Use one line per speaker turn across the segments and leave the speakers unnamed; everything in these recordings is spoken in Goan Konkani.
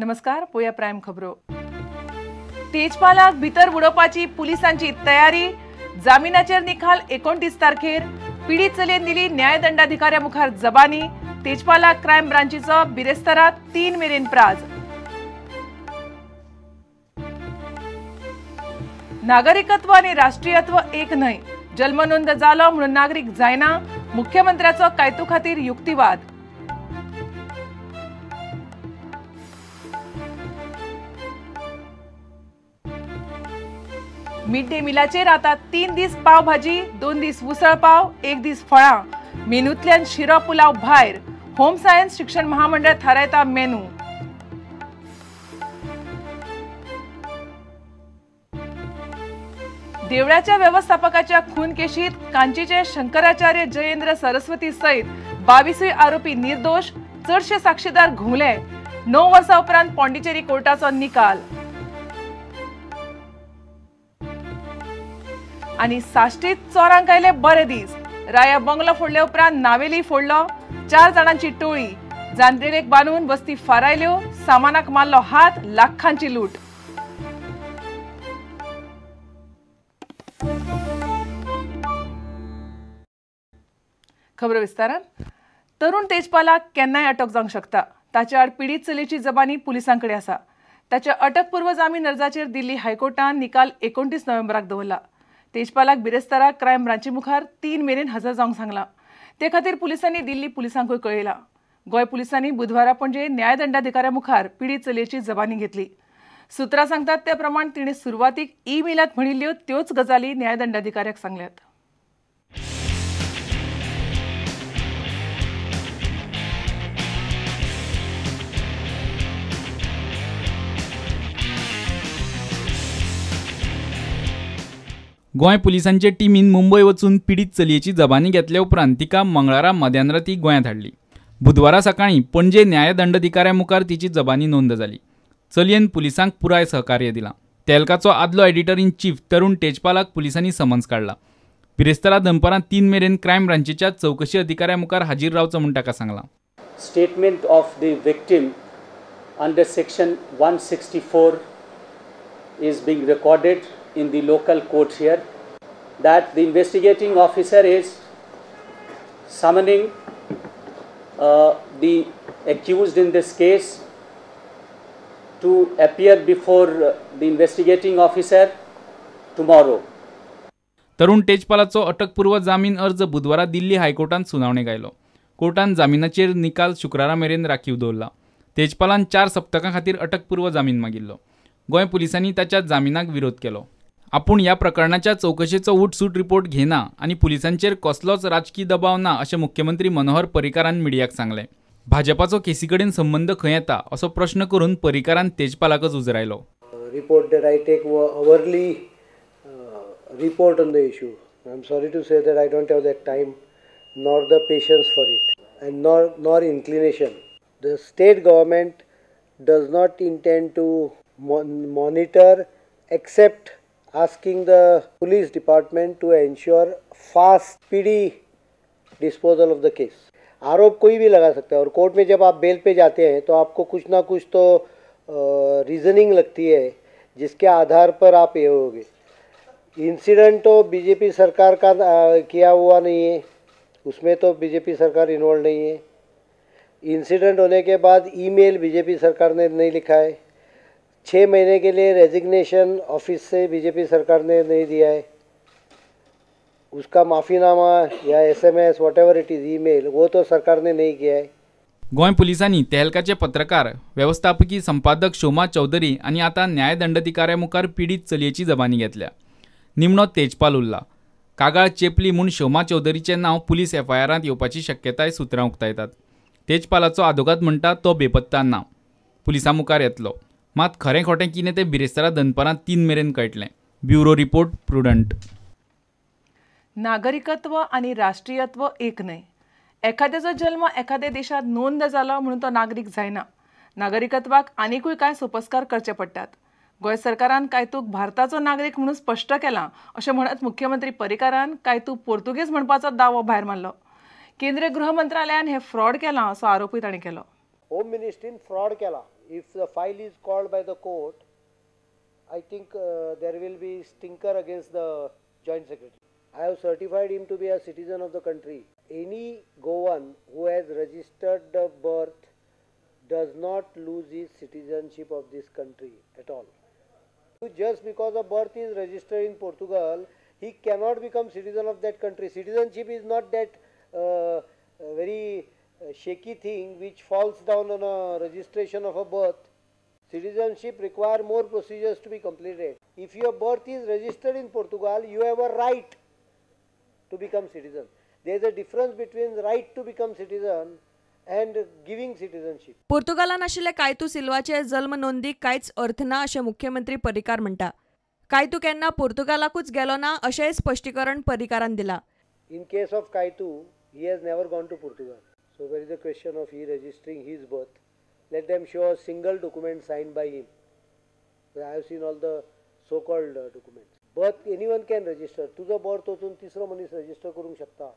नमस्कार, पोया प्रायम खबरो. तेजपालाक भितर उडोवपाची पुलिसांची तयारी. जामिनाचेर निकाल 29 तारखेर. पीडित चलयेन दिली न्यायदंडाधिकाऱ्या मुखार जबानी. तेजपालाक क्रायम ब्रांचीचो बिरेस्तारा 3 मेरेन प्राज. नागरिकत्व आनी राष्ट्रीयत्व एक न्हय, जन्मनोंद जालो म्हणून नागरीक जायना, मुख्यमंत्र्याचो कायतू खातीर युक्तिवाद. मिड डे मिलाचेर आता 3 दीस पाव भाजी, 2 दीस उसळ पाव, 1 दीस फळां. मेनूंतल्यान शिरो पुलाव भायर. होम सायन्स शिक्षण महामंडळ थारायता मेनू. देवळाच्या व्यवस्थापकाच्या खून केशीत कांचीचे शंकराचार्य जयेंद्र सरस्वती सयत 22 आरोपी निर्दोष, चडशे साक्षीदार घुंवले. 9 वर्सां उपरांत पॉंडिचेरी कोर्टाचो निकाल. आनी साश्टीत चोरांक आयले बरे दीस. राया बंगलो फोडले उपरांत नावेली फोडलो. 4 जाणांची टोळी. जांद्रेलेक बांदून वस्ती फारायल्यो. सामानाक मारलो हात. लाखांची लूट. खबर विस्तारान. तरुण तेजपालाक केन्नाय अटक जावंक शकता. ताच्या आड पीडित चलयेची जबानी पुलिसां कडेन आसा. ताच्या अटकपूर्व जामीन अर्जाचेर दिल्ली हायकोर्टान निकाल 29 नोव्हेंबराक दवरला. तेजपालाक बिरेस्तारा क्रायम ब्रांची मुखार 3 मेरेन हजर जावंक सांगलां. ते खातीर पुलिसांनी दिल्ली पुलिसांकूय कळयलां. गोंय पुलिसांनी बुधवारा पणजे न्यायदंडाधिकाऱ्या मुखार पीडित चलयेची जबानी घेतली. सुत्रां सांगतात ते प्रमाण तिणें सुरवातीक ई-मेलांत म्हणिल्ल्यो त्योच गजाली न्यायदंडाधिकाऱ्याक सांगल्यात.
गोंय पुलिसांचे टिमीन मुंबय वचून पीडित चलयेची जबानी घेतल्या उपरांत तिका मंगळारा मध्यानराती गोंयांत हाडली. बुधवारा सकाळीं पणजे न्यायदंडाधिकाऱ्या मुखार तिची जबानी नोंद जाली. चलयेन पुलिसांक पुराय सहकार्य दिलां. तेलकाचो आदलो एडिटर इन चीफ तरुण तेजपालाक पुलिसांनी समन्स काडला. बिरेस्तारा दनपारां 3 मेरेन क्रायम ब्रांचीच्या चवकशी अधिकाऱ्या मुखार हाजीर रावचो म्हूण ताका सांगलां.
Statement of the victim under section 164 is being recorded in the local court here, that the investigating officer is summoning the accused in this case to appear before the investigating officer tomorrow.
तरुण तेजपालाचो अटकपूर्व जामीन अर्ज बुधवारा दिल्ली हायकोर्टान सुनावणेक आयलो. कोर्टान जामिनाचेर निकाल शुक्रारा मेरेन राखीव दवरला. तेजपालान 4 सप्तकां खातीर अटकपूर्व जामीन मागिल्लो. गोंय पुलिसांनी ताच्या जामिनाक विरोध केलो. आपूण ह्या प्रकरणाच्या चवकशेचो उठसूट रिपोर्ट घेना आनी पुलिसांचेर कसलोच राजकी दबाव ना अशें मुख्यमंत्री मनोहर पर्रीकारान मिडियाक सांगलें. भाजपाचो केसी कडेन संबंद खंय येता असो प्रश्न करून पर्रीकारान तेजपालाकच उजरायलो.
Report that I take hourly report on the issue. I am sorry to say that I don't have that time nor the patience for it and nor inclination. The state government does not intend to monitor except asking the police department to ensure fast, speedy disposal of the case. आरोप कोई भी लगा सकता है और कोर्ट में जब आप बेल पे जाते हैं तो आपको कुछ ना कुछ तो रीजनिंग लगती है जिसके आधार पर आप ये होगे. इंसिडेंट तो बीजेपी सरकार का किया हुआ नहीं है, उसमें तो बीजेपी सरकार इन्वॉल्व नहीं है. इंसिडेंट होने के बाद ईमेल बीजेपी सरकार ने नहीं लिखा है. 6 महीने के लिए रेजिग्नेशन ऑफिस से बीजेपी सरकार ने नहीं दिया है. उसका माफीनामा या SMS whatever it is email वो तो सरकार ने नहीं किया है.
गोंय पुलिसांनी तेहलकाचे पत्रकार व्यवस्थापकी संपादक शोमा चौधरी आनी आतां न्यायदंडाधिकाऱ्या मुखार पीडित चलयेची जबानी घेतल्या. निमणो तेजपाल उरला. कागाळ चेपली म्हूण शोमा चौधरीचें नांव पुलीस एफआयआरांत येवपाची शक्यताय सुत्रां उक्तायतात. तेजपालाचो आदोगाद म्हणटा तो बेपत्ता ना, पुलिसां मुखार येतलो. मात खरें खोटें कितें तें बिरेस्तारा दनपारां 3 मेरेन कळटलें. Bureau report, Prudent.
नागरिकत्व आनी राष्ट्रीयत्व एक न्हय. एखाद्याचो जल्म एखाद्या देशांत नोंद जालो म्हणून तो नागरीक जायना. नागरिकत्वाक आनिकूय कांय सोपस्कार करचे पडटात. गोंय सरकारान कायतूक भारताचो नागरीक म्हणून स्पश्ट केलां अशें म्हणत मुख्यमंत्री पर्रीकारान कायतू पोर्तुगेज म्हणपाचो दावो भायर मारलो. केंद्रीय गृह मंत्रालयान हे फ्रॉड केलां असो आरोपूय तांणी केलो.
होम मिनिस्ट्रीन फ्रॉड केला. If the file is called by the court, I think there will be stinker against the joint secretary. I have certified him to be a citizen of the country. Any Goan who has registered the birth does not lose his citizenship of this country at all. Just because a birth is registered in Portugal, he cannot become citizen of that country. Citizenship is not that very shaky thing which falls down on a registration of a birth. Citizenship require more procedures to be completed. If your birth is registered in Portugal, you have a right to become citizen. There is a difference between right to become citizen and giving citizenship.
पोर्तुगालान आशिल्ल्या कायतू सिल्वाचे जल्म नोंदीक कांयच अर्थ ना अशें मुख्यमंत्री पर्रीकार म्हणटा. कायतू केन्ना पोर्तुगालाकूच गेलो ना अशेंय स्पश्टीकरण पर्रीकारान दिलां.
In case of Caitu, he has never gone to Portugal. So there is a question of he registering his birth. Let them show a single document signed by him. I have seen all the so-called documents. Birth anyone can register. तुजो birth वचून तिसरो मनीस register करूंक शकता.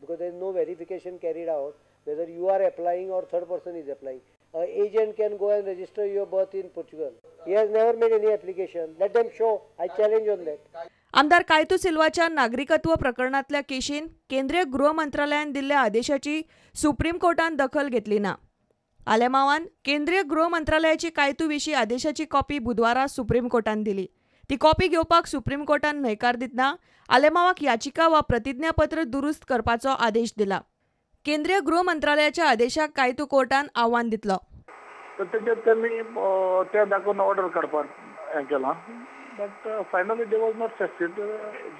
Because there is no verification carried out whether you are applying or third person is applying. An agent can go and register your birth in Portugal. He has never made any application. Let them show. I challenge on that.
आमदार कायतू सिल्वाच्या नागरिकत्व प्रकरणांतल्या केशीन केंद्रीय गृह मंत्रालयान दिल्ल्या आदेशाची सुप्रीम कोर्टान दखल घेतली ना. आलेमावान केंद्रीय गृह मंत्रालयाची कायतू विशीं आदेशाची कॉपी बुधवारा सुप्रीम कोर्टान दिली. ती कॉपी घेवपाक सुप्रीम कोर्टान न्हयकार दितना आलेमावाक याचिका वा प्रतिज्ञापत्र दुरुस्त करपाचो आदेश दिला. केंद्रीय गृह मंत्रालयाच्या आदेशाक कायतू कोर्टान आव्हान दितलो.
तर तेजेर तेमी ते दाखोवन ऑर्डर काडपाक हें केलां, but finally they was not succeed.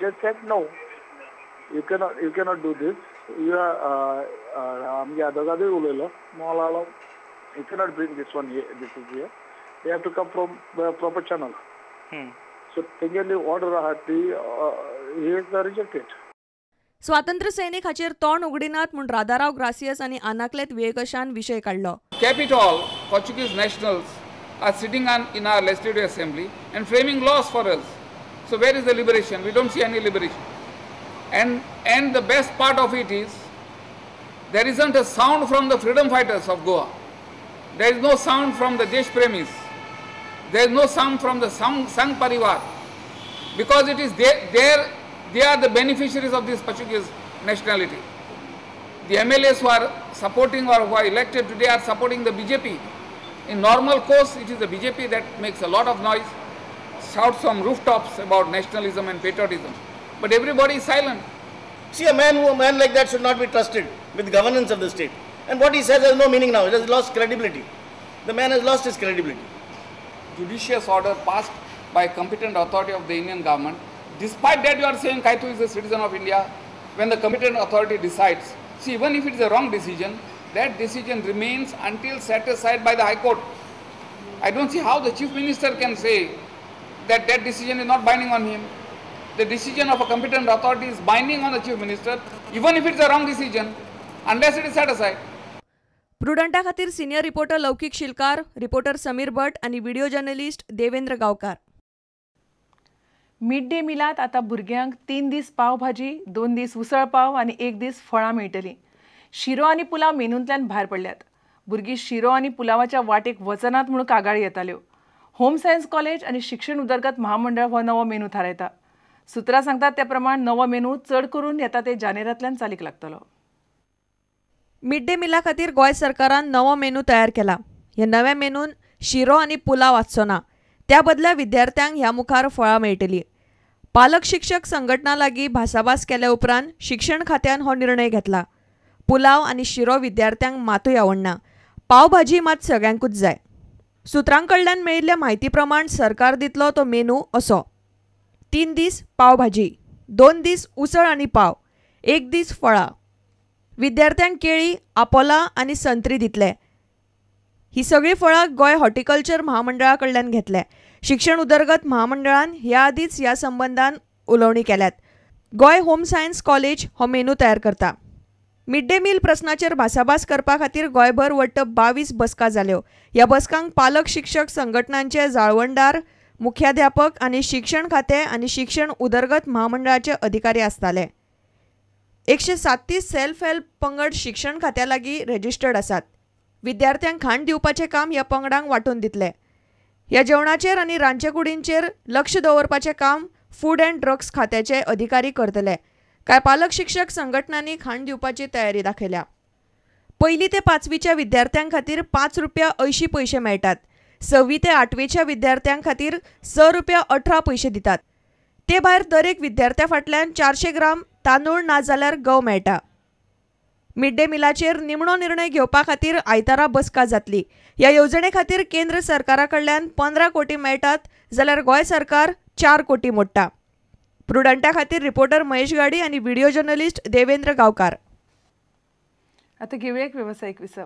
They said no, you cannot do this. You are आमगे आदोगादूय उलयलो म्हणलो you cannot bring this one here, this is here. They have to come from the proper channel. So तेंगेली order आहा ती he is rejected.
स्वातंत्र्य सैनिक हाचेर तोंड उगडिनात म्हूण राधाराव ग्रासियस आनी आनाक्लेत विएकशान विशय काडलो.
Capital Portuguese nationals are sitting in our legislative assembly and framing laws for us. So where is the liberation? We don't see any liberation. And the best part of it is there isn't a sound from the freedom fighters of Goa. There is no sound from the Desh Premis. There is no sound from the Sangh Parivar, because it is they are the beneficiaries of this Portuguese nationality. The MLAs who are supporting or who are elected today are supporting the BJP. In normal course, it is the BJP that makes a lot of noise, shouts from rooftops about nationalism and patriotism. But everybody is silent.
See, a man like that should not be trusted with governance of the state. And what he says has no meaning now. It has lost credibility. The man has lost his credibility.
Judicious order passed by competent authority of the Indian government. Despite that, you are saying Caitu is a citizen of India. When the competent authority decides, see, even if it is a wrong decision, that decision remains until set aside by the High Court. I don't see how the Chief Minister can say that that decision is not binding on him. The decision of a competent authority is binding on the Chief Minister, even if it is a wrong decision, unless it is set aside.
प्रुडंटा खातीर senior reporter Laukik Shilkar, reporter Sameer Bhat आनी video journalist Devendra Gaonkar.
Mid day मिलांत आतां भुरग्यांक 3 दीस पाव भाजी, 2 दीस उसळ पाव आनी 1 दीस फळां मेळटलीं. शिरो आनी पुलाव मेनूंतल्यान भायर पडल्यात. भुरगीं शिरो आनी पुलावाच्या वाटेक वचनात म्हूण कागाळी येताल्यो. होम सायन्स कॉलेज आनी शिक्षण उदरगत महामंडळ हो नवो मेनू थारायता. सुत्रां सांगतात त्या प्रमाण नवो मेनू चड करून येता ते जानेरांतल्यान चालीक लागतलो.
मिड डे मिला खातीर गोंय सरकारान नवो मेनू तयार केला. ह्या नव्या मेनून शिरो आनी पुलाव आसचो ना, त्या बदला विद्यार्थ्यांक ह्या मुखार फळां मेळटलीं. पालक शिक्षक संघटना लागीं भासाभास केल्या उपरांत शिक्षण खात्यान हो निर्णय घेतला. पुलाव आनी शिरो विद्यार्थ्यांक मातूय आवडना, पाव भाजी मात सगळ्यांकूच जाय. सुत्रां कडल्यान मेळिल्ल्या म्हायती प्रमाण सरकार दितलो तो मेनू असो: 3 दीस पाव भाजी, 2 दीस उसळ आनी पाव, 1 दीस फळां. विद्यार्थ्यांक केळी, आपोला आनी संत्री दितले. ही सगळीं फळां गोंय हॉर्टिकल्चर महामंडळा कडल्यान घेतले. शिक्षण उदरगत महामंडळान ह्या आदींच ह्या संबंदान उलोवणी केल्यात. गोंय होम सायन्स कॉलेज हो मेनू तयार करता. मिड डे मील प्रस्नाचेर भासाभास करपा खातीर गोंयभर वट्ट 22 बसका जाल्यो. ह्या बसकांक पालक शिक्षक संघटनांचे जाळवणदार, मुख्याध्यापक आनी शिक्षण खातें आनी शिक्षण उदरगत महामंडळाचे अधिकारी आसताले. 137 सेल्फ हेल्प पंगड शिक्षण खात्या लागीं रजिस्टर्ड आसात. विद्यार्थ्यांक खाण दिवपाचें काम ह्या पंगडांक वांटून दितले. ह्या जेवणाचेर आनी रांदचेकुडींचेर लक्ष दवरपाचें काम फूड अँड ड्रग्स खात्याचे अधिकारी करतले. कांय पालक शिक्षक संघटनांनी खाण दिवपाची तयारी दाखयल्या. पयली ते पांचवीच्या विद्यार्थ्यां खातीर 5 रुपया 80 पयशे मेळटात. 6वी ते 8वेच्या विद्यार्थ्यां खातीर 6 रुपया 18 पयशे दितात. ते भायर दरेक विद्यार्थ्या फाटल्यान 400 ग्राम तांदूळ ना जाल्यार गंव मेळटा. मिड डे मिलाचेर निमणो निर्णय घेवपा खातीर आयतारा बसका जातली. ह्या येवजणे खातीर केंद्र सरकारा कडल्यान 15 कोटी मेळटात जाल्यार गोंय सरकार 4 कोटी मोडटा. प्रुडंटा खातीर रिपोर्टर महेश गाडी आनी व्हिडिओ जर्नलिस्ट देवेंद्र गांवकार.
आता घेऊया एक व्यावसायिक विसव.